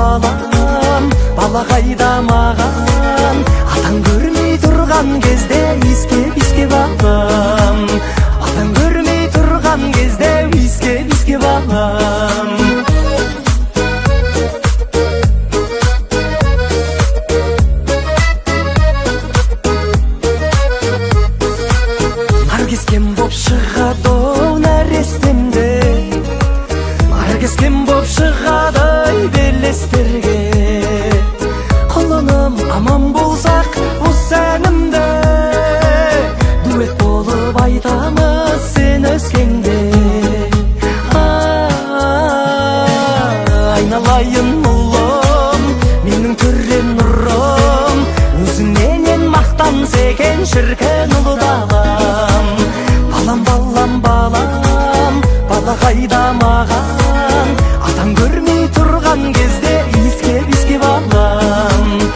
Балам, бала қайда маған? Атаң көрмей тұрған кезде иіскеп, иіскеп, балам. Атаң көрмей тұрған кезде иіскеп, иіскеп, балам. Наркескен боп шығады ау нәрестемде, Наркескен боп шығады ай белестерге. Құлыным, аман болсақ, осы әнімді дуэт болып айтамыз.